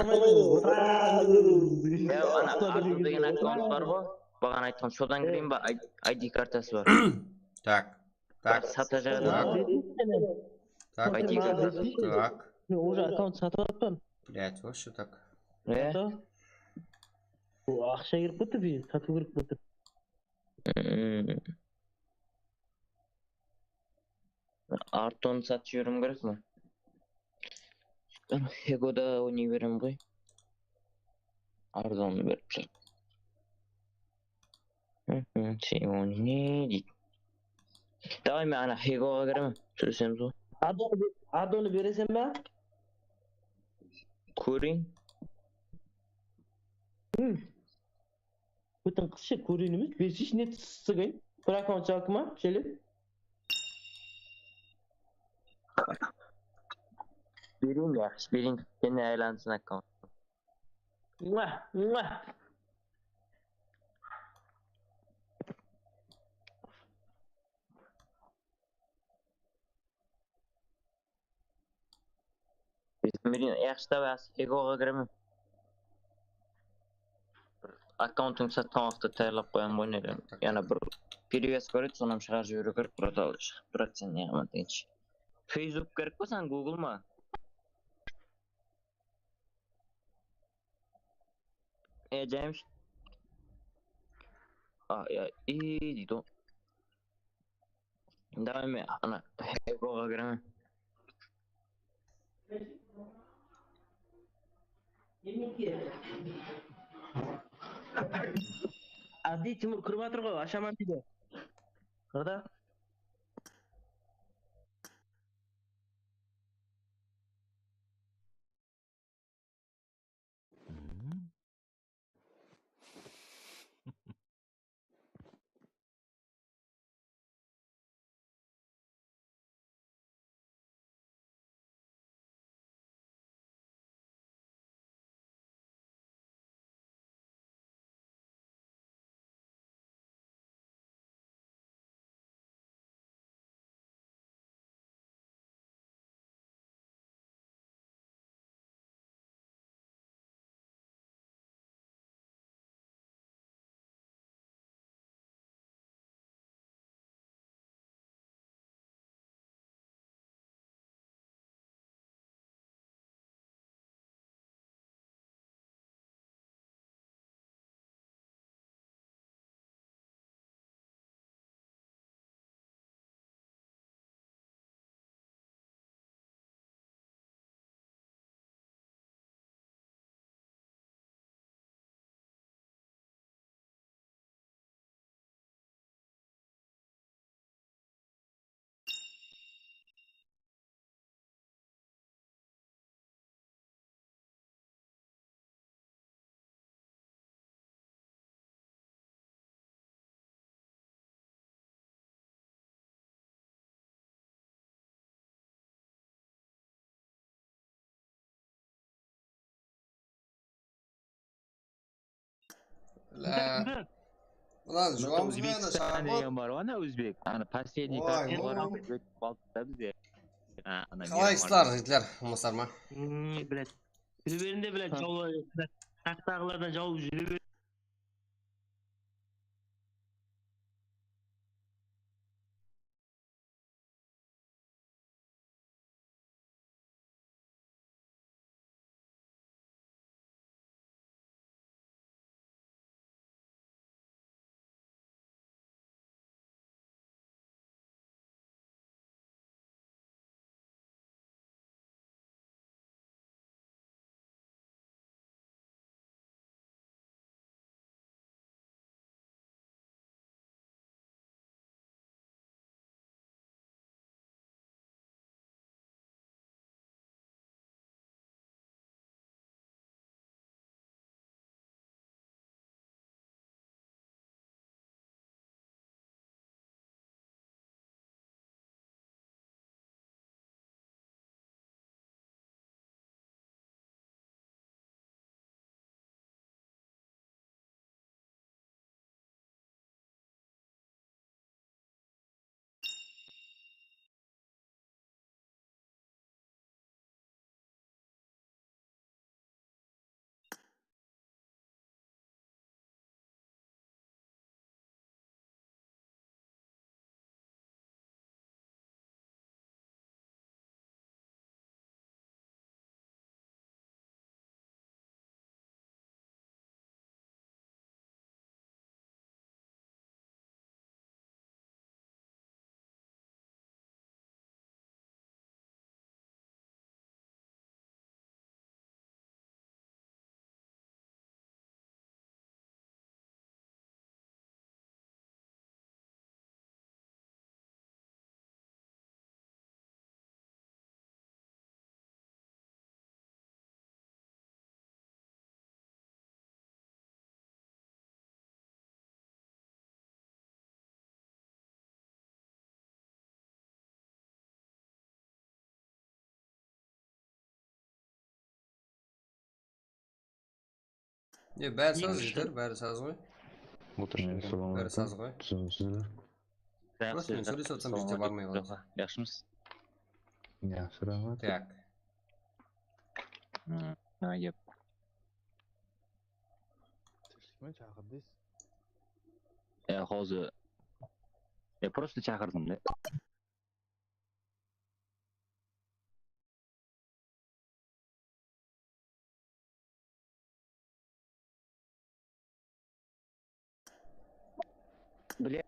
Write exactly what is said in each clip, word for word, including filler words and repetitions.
Ya, ana Artur degen akkaunt bar ǵo, baǵana aytqan, sodan kireyin ba, I D kartası bar. Tak. Tak. Sata jaradı. Tak. Tak. I D kartası. Tak. Men уже akkaunt satıp alıppan. Блять, вот что так. Ne? Aqsha kerek boldı, bir satıw kerek boldı. Hmm. Artonı satıp jiberiwim kerek me? Hegoda oynay berem ǵoy. Arzon berip tur. Hı hı, sen ne deydi? Davay, men ana Hegoǵa kiremen. Sóylesemiz ǵoy. Ardonı be-, Ardonı bereseń ba? Kóreyin. Hı. Bútin qızsha kóreyin emes, bershiyshi, ne tussıgayn. Bir akkaunt jalkıma, shele. Bereyin, yaqshı, bereyin. Keyin aylansın akkaunt. Mua, mua. Bizden bereyin, yaqshı, davay, Hegoǵa kiremen. Akkauntıńdı satqan waqıtta tayarlap qoyaman ǵoy, neden? Yana bir перевязка bar edi, sonı hám shıǵarıp jiberiw kerek, brat, al, shıǵıp turadı sen, ne qılaman degenshi. Facebook kerek pa saǵan, Google ma? E, James. A, ya, i, deydi ǵo. Davay, men ana Hegoǵa kiremen. Abdi, Timur kirip atır ǵoy, ashaman deydi. Qırda. Lá. Mınan juwamız ba edi, Özbekistan degen bar ǵoy, ana, Özbek. Ana, последний kartı bar, Özbek, baltıqta bizde. Qalaysızlar, jigitler, umasızlar ma? Блядь. Júre berinde, блядь, jaw, taxtaǵılardan jawıp júre ber. Ne, bári saz, jigitler, bári saz ǵoy. Bári saz ǵoy. Prosto men sóylesip atırman, jigitler barmay qaldı. Jaqshımız? Yaqshı, raxmat. Tak. Ep. Tirishlikmen, chaqır deysiz. E, hozir. E, prosto chaqırdım da. Bile.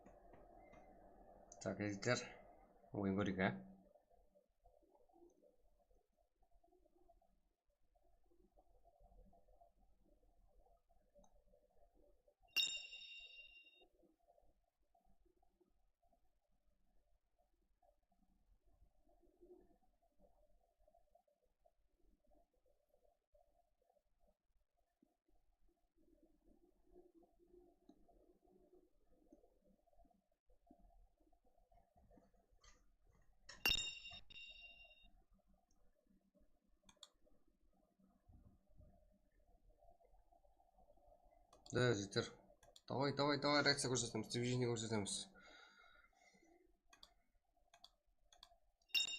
Tak, jigitler. Oyın kóreyik, á? Da, jigitler. Davay, davay, davay, reakciya kórsetemiz, движение kórsetemiz.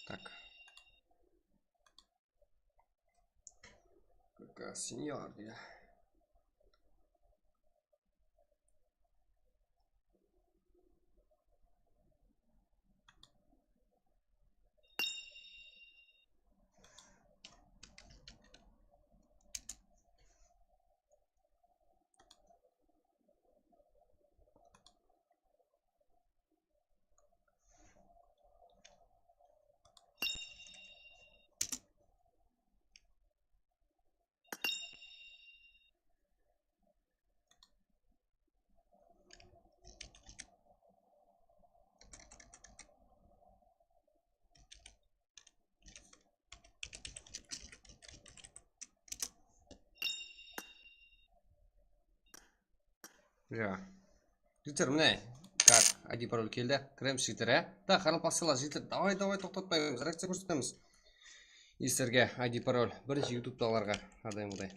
Tak. Kaka, senyor, deydi. Ya. Jigitler, mine, так, I D parol keldi. Kiremiz, jigitler, ya. Da, qaraqalpaqstalar, jigitler, davay, davay, toqtatpaymız, reakciya kórsetemiz. Sizlerge I D parol, birinshi YouTube'dalarǵa, adayım quday.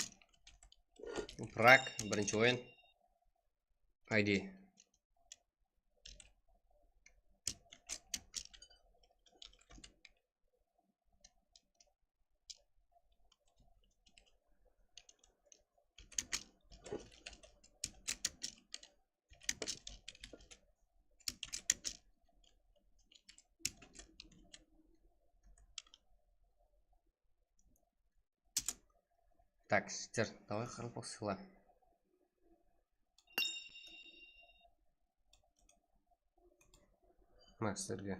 Prag, birinshi oyın. I D. Так, jigitler, davay, qaraqalpaqstalar. Mına sizlerge.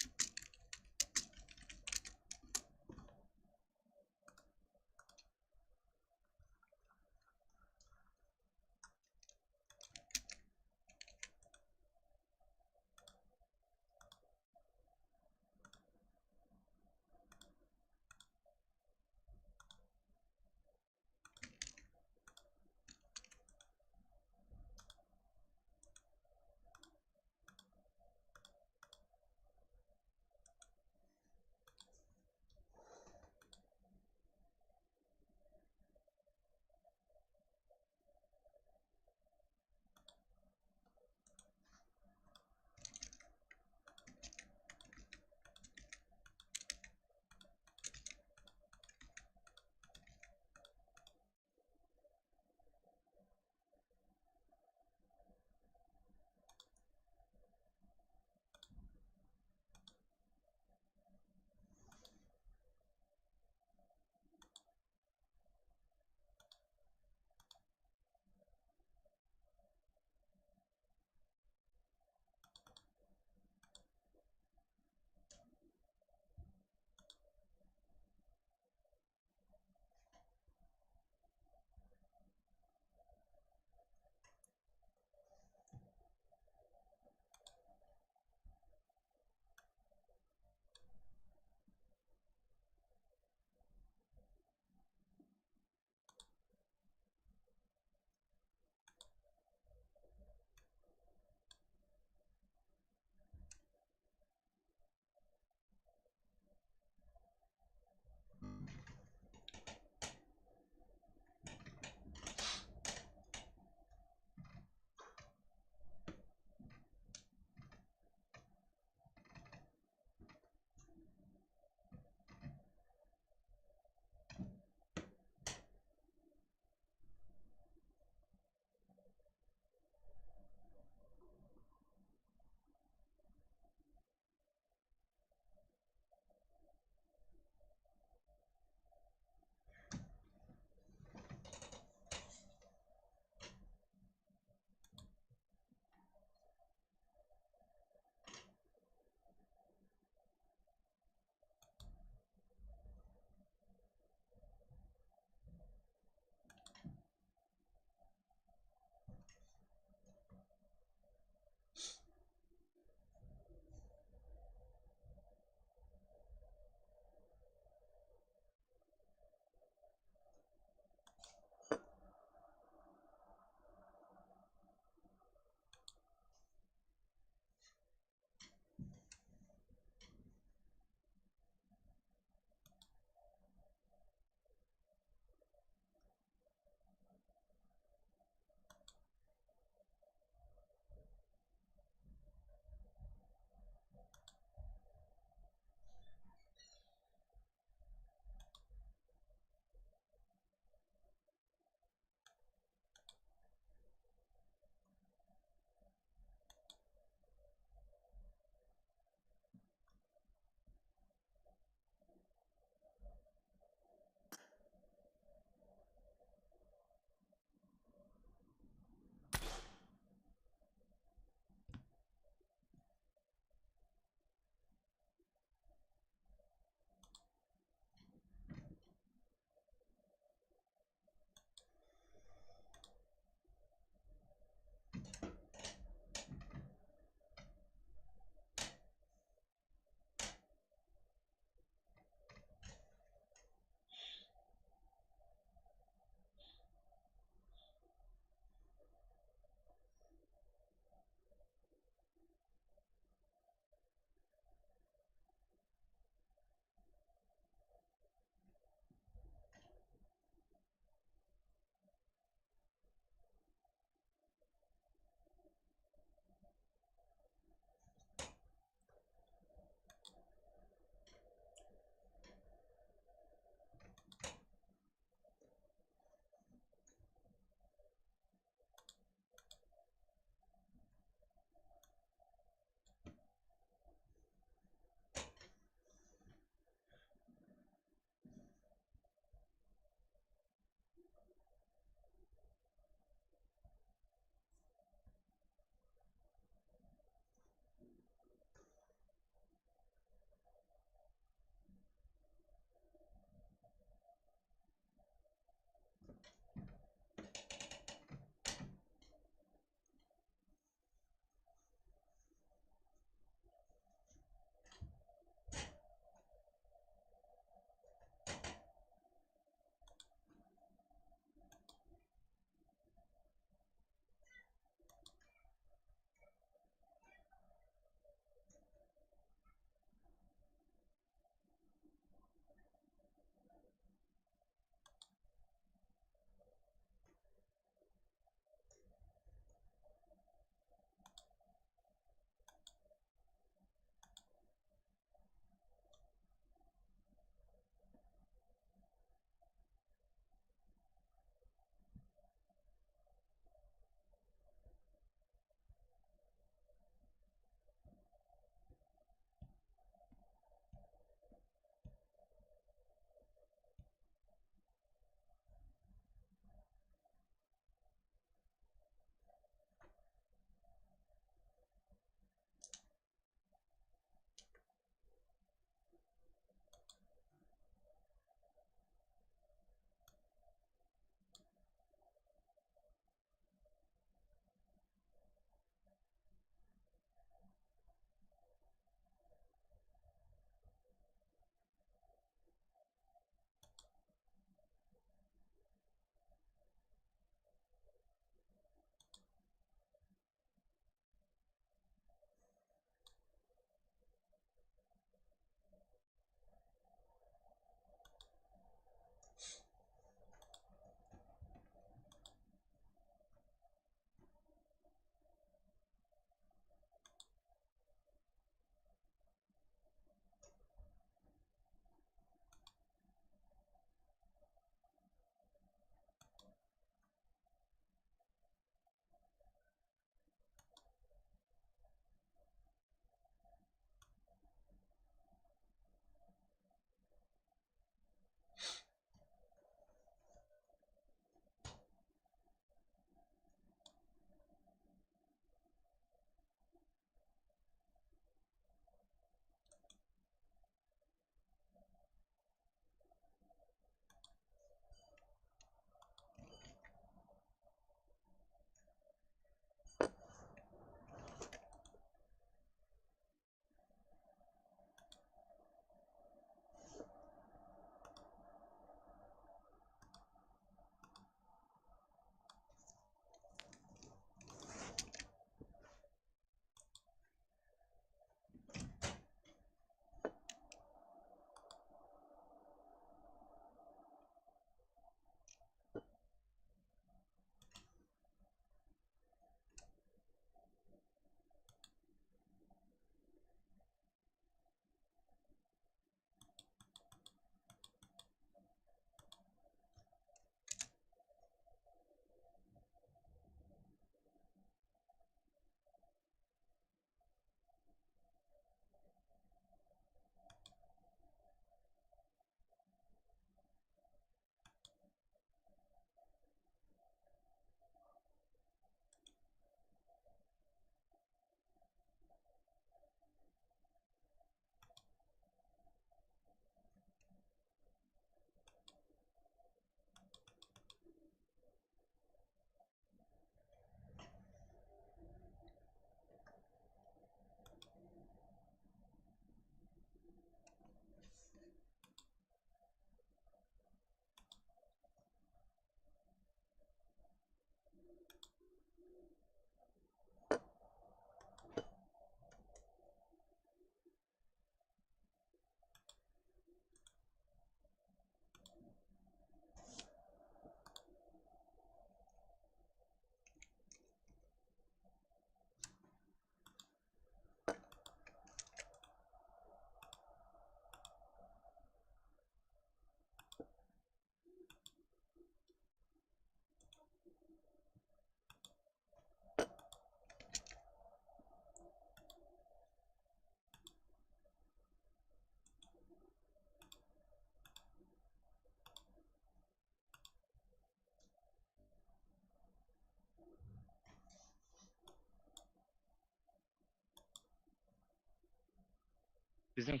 Biziń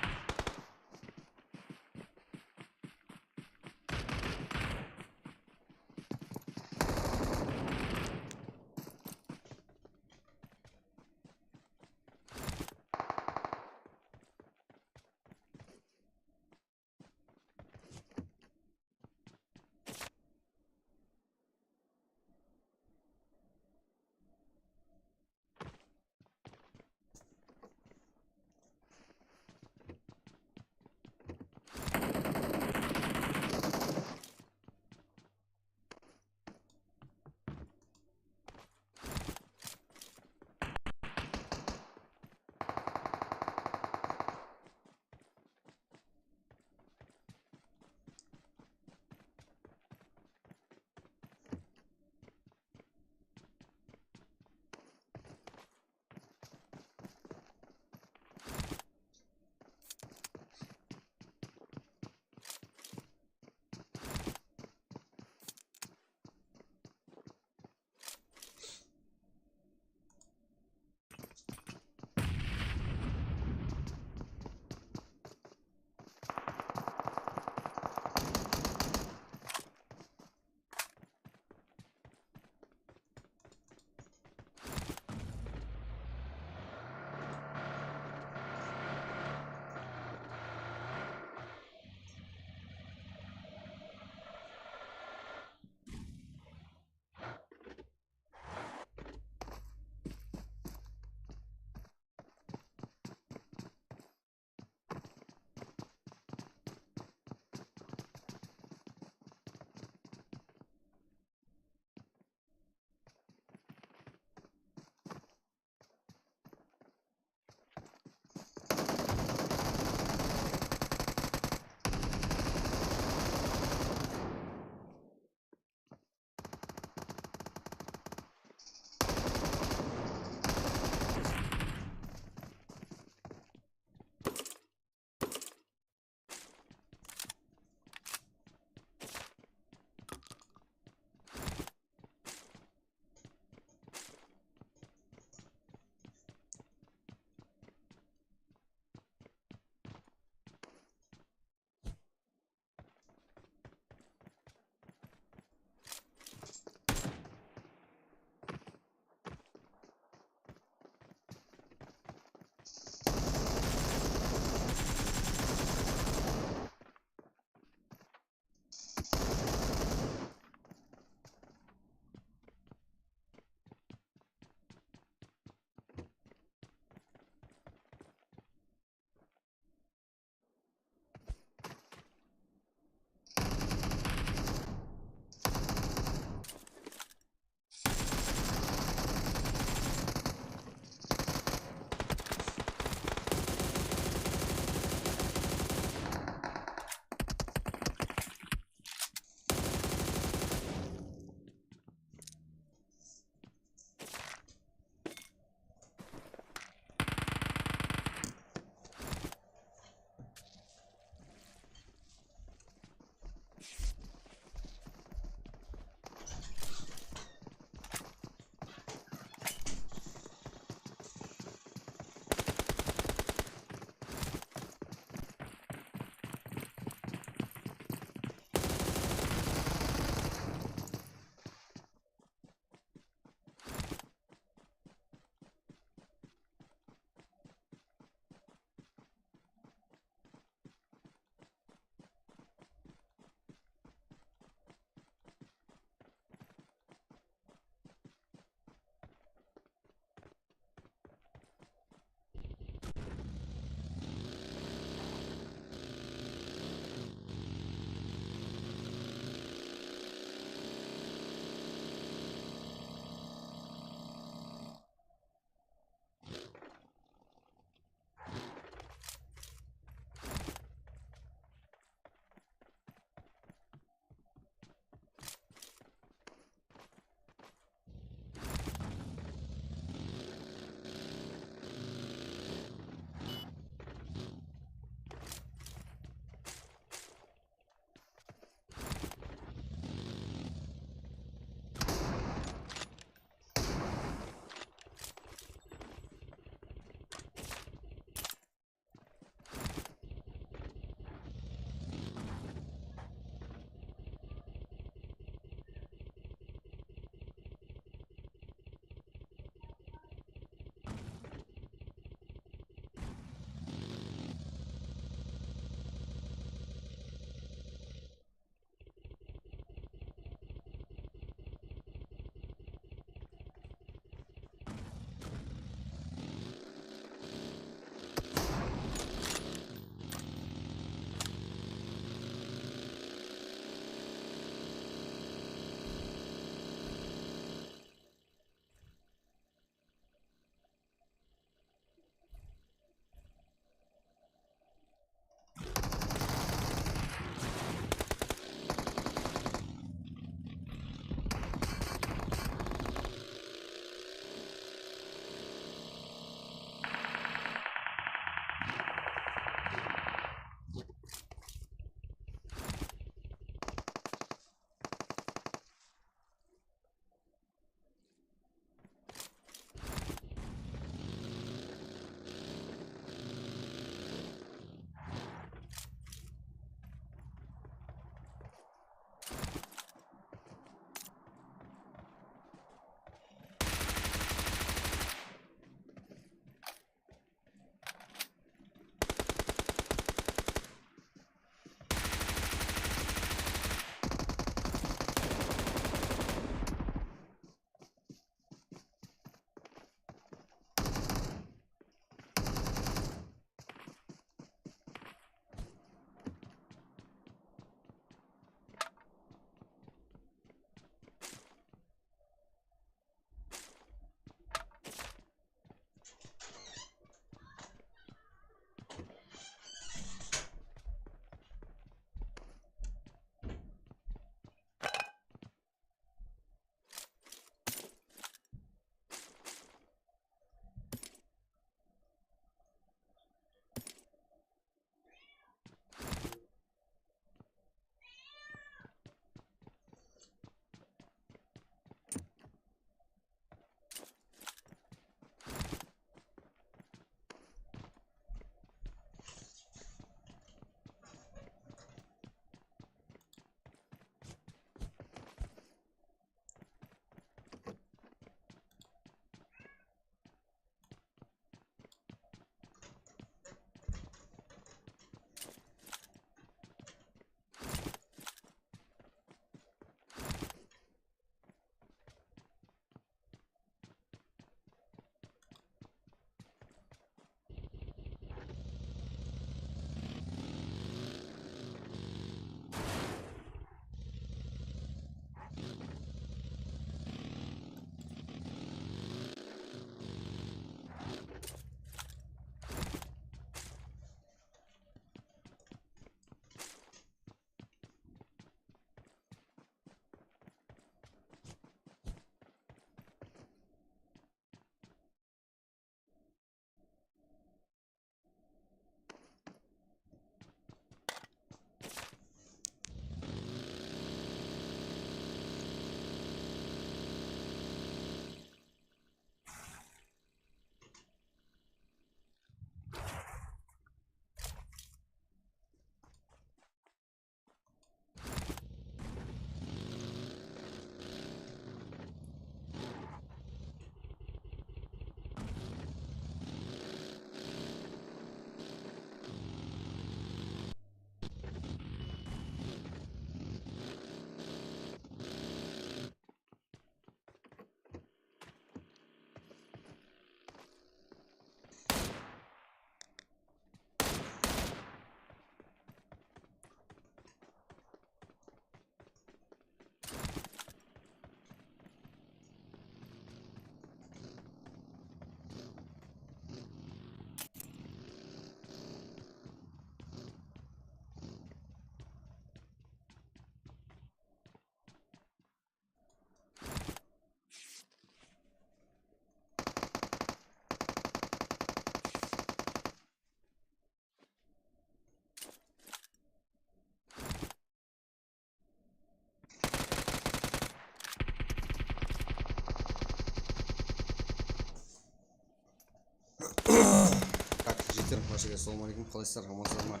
Assalawma aleykum, qalaysızlar, amansızlar ma?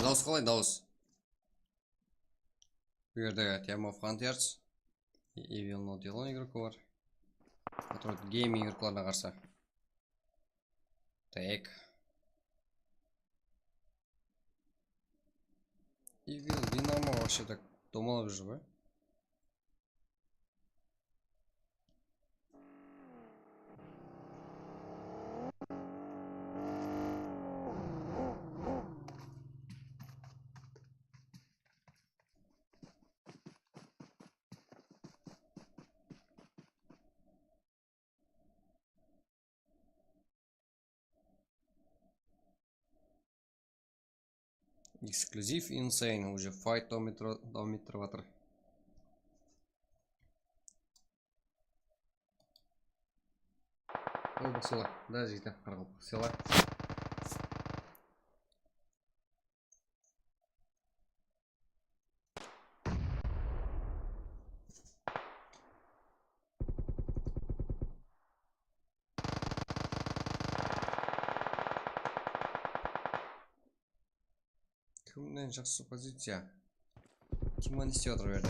Dawıs qalay, dawıs? Bu jerde Team of Hunters, Evil Not Alone igrokı bar. Patriot Gaming igroklarına qarsı. Tak. Evil Dinamo вообще так domalap júr ǵoy. Eksklyuziv Insane, уже fight dawam ettire-, dawam ettirip atır. Qaraqalpaq sela, da, jigitler, qaraqalpaq sela. Kimnen jaqsı poziciya? Kim ne islep atır bu jerde?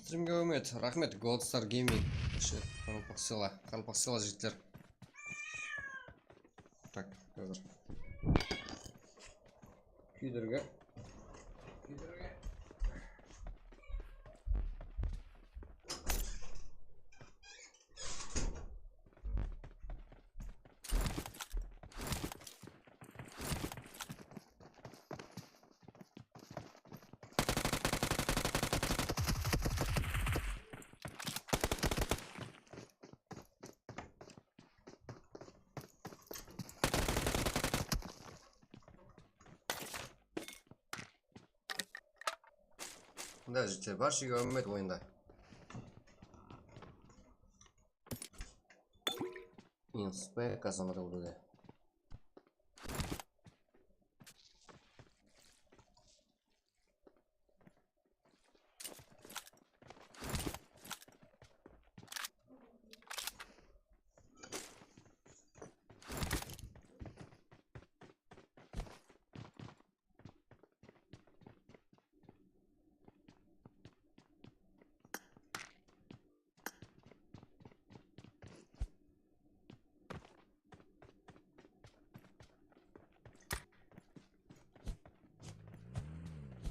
Strimge húrmet, raxmet, Goldstar Gaming. Qaraqalpaq sela, qaraqalpaq sela jigitler. Tak, házir. Kúydirgi. Kúydirgi. Da, jigitler, barshege húrmet oyında. Inspek kazandı burada.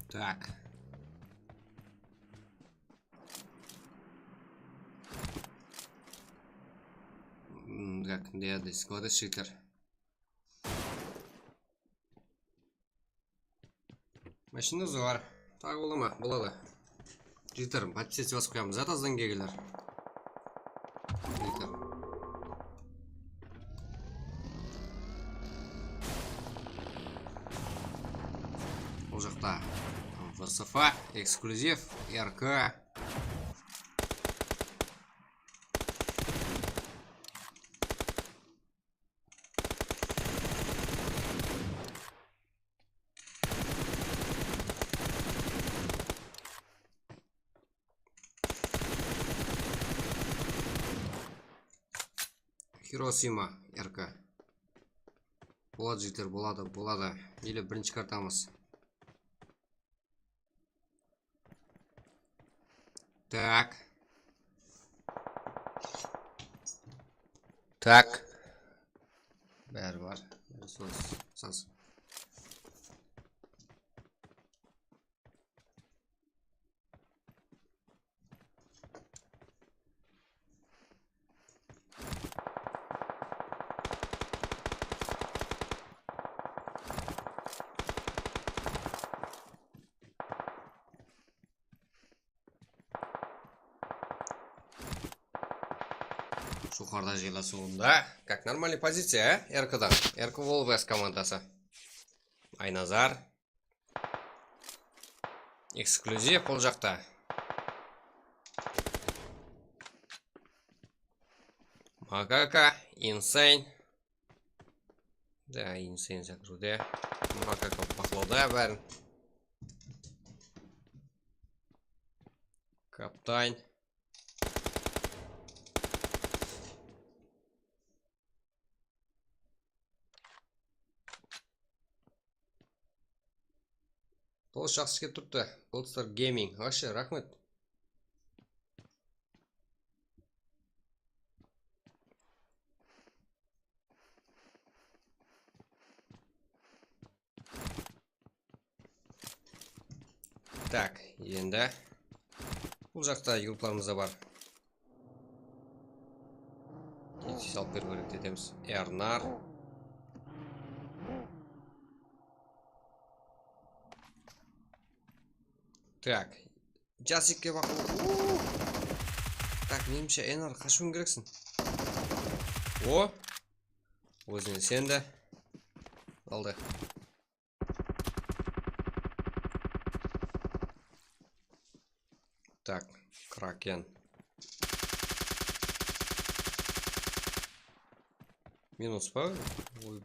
Так. М, так, deydi, squad shooter. Mashinamız bar. Taǵı bola ma? Boladı. Jigitler, подписаться basıp qoyamız. Zat azdan kelingler. Jigitler. Bul jaqta V S F, eksklyuziv, R K. Hiroshima, R K. Boladı, jigitler, boladı, boladı. Ele birinshi kartamız. Tak. Tak. Bári bar. Saz, saz. Joqarıda jıylasıwında. Как нормальный позиция, а? R K-dan. R K Wolves komandası. Aynazar. Eksklyuziv bul jaqta. Makaka, Insane. Da, Insane zagruvde. Makaka baqlawda bárin. Kaptan. Tolıs jaqsı kelip turıptı. Goldstar Gaming. Вообще, raxmet. Tak, endi bul jaqta yurtlarımız da bar. Tez alıp berip háreket etemiz. Ernar. Tak. Jasikke baq. Uu. Tak, menimshe, Ernar, qashıwıń kereksiń. O. Ózine sen de. Aldı. Tak, Kraken. Minus pa? Oy,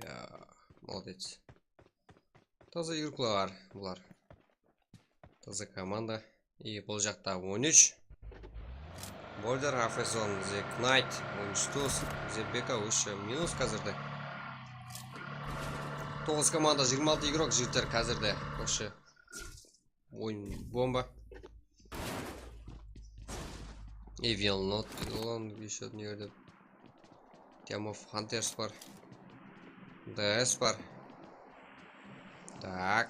ya, молодец. Taza yurıqlar bular. Taza komanda. I bul jaqta on úsh. Border, Hafezon, The Knight, on úsh tuz, The Beka, úsh minus házirde. Toǵız komanda, jigirma altı igrok, jigitler, házirde. Вообще, oyın bomba. Evil Not, ulan, ещё ne yerde? Team of Hunters bar. D S bar. Tak.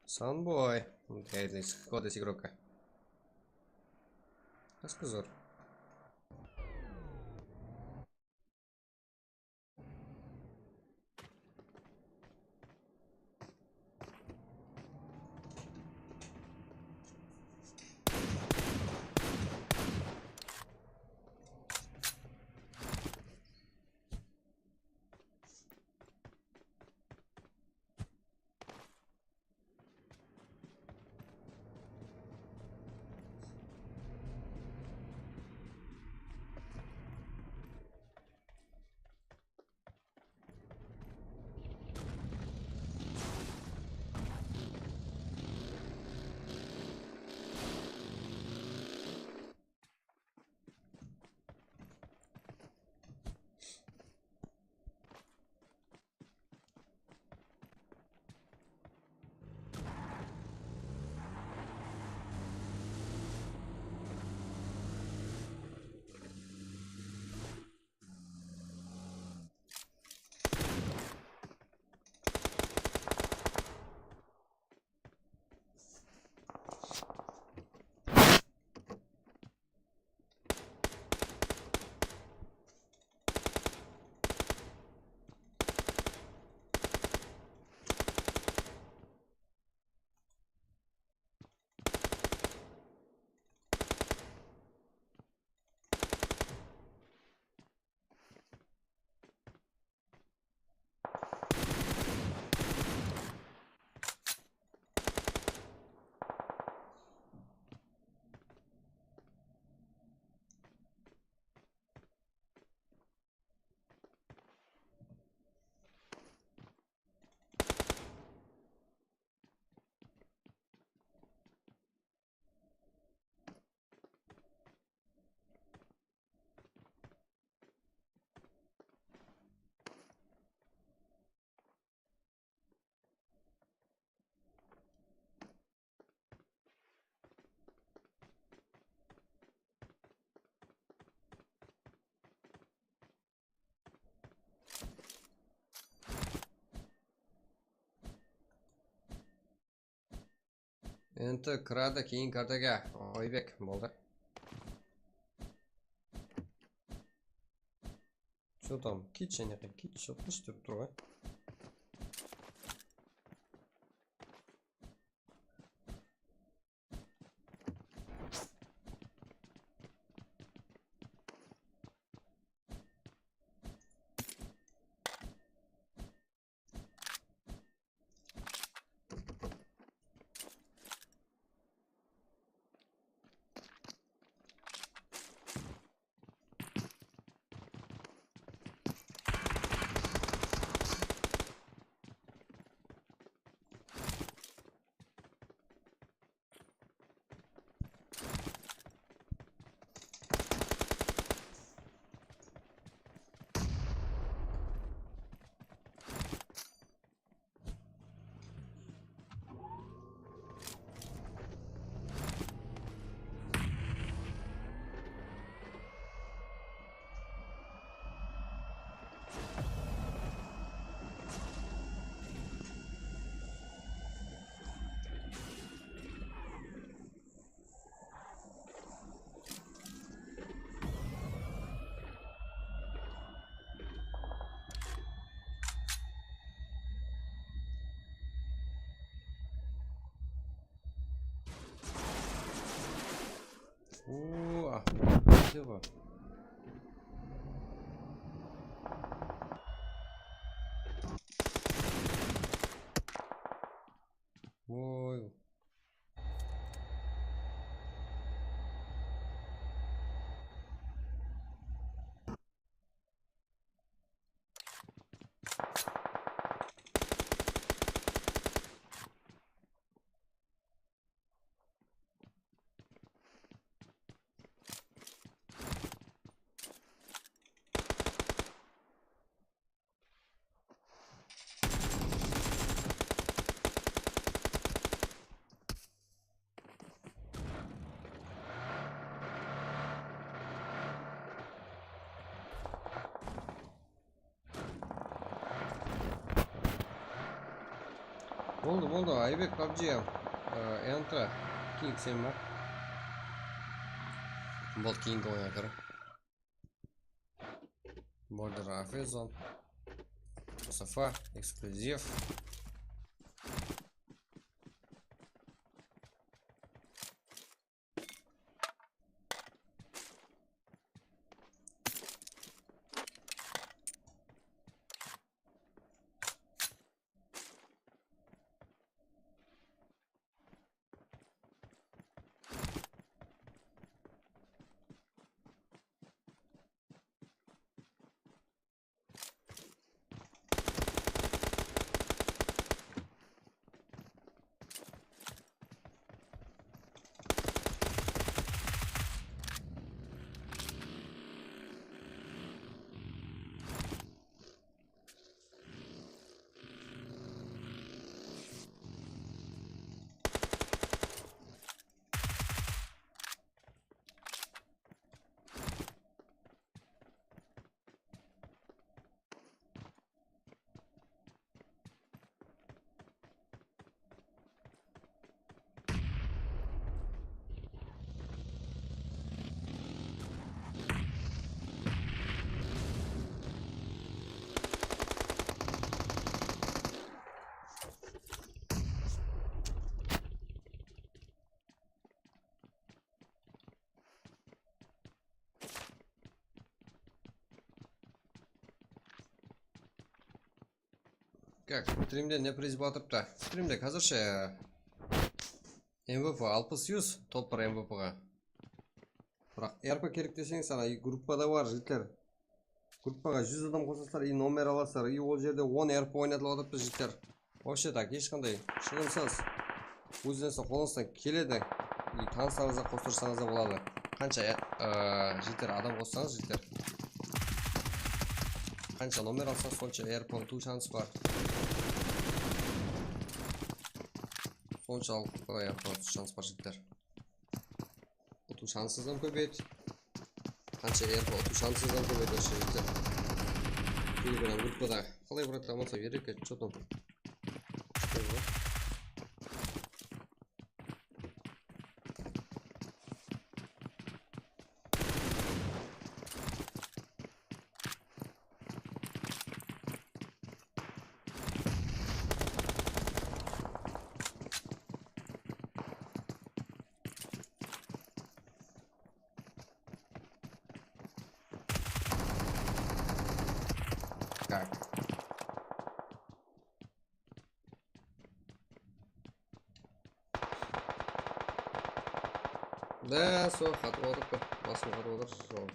Sunboy. Gayli, squad игрока. Askı zor. Endi kiradi keyingi kartaga. Oybek, boldı. Что там? Kit jáne, kit joq, ish turıp tur ǵoy. Oo, ah, ne var? Oy. Boldı, boldı, Aybek, pabji, e, Enter, King sen ba? Boldı, King oynaǵan kir. Border Hafizov. Mustafa, eksklyuziv. Kak, strimde ne priz batırıptı? Strimde házirshe M V P alpıs júz, top bir M V P-ǵa. Biraq R P kerek deseń, sana gruppada bar, jigitler. Gruppaǵa júz adam qosasızlar, i nomer alasızlar, i ol jerde on R P oynatılıp atırıptı, jigitler. Вообще так, hesh qanday shıǵınsız. Ózińizdiń qolıńızdan keledi. I tanıslarıńızǵa qostırsańız da boladı. Qansha, e, jigitler, adam qossańız, jigitler. Qansha nomer alsańız, sonsha R P utıw shansı bar. Sonshalıqlı R P utıw shansı bar, jigitler. Utıw shansıńız hám kóbeyedi. Qansha R P utıw shansıńız hám kóbeyedi, jigitler. Telegram gruppada qalay, bratlar, amansa, bereket, что там? Что там? Так. Да, sol qatıp otırıptı. Basım qatıp otır, sol.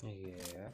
Iya.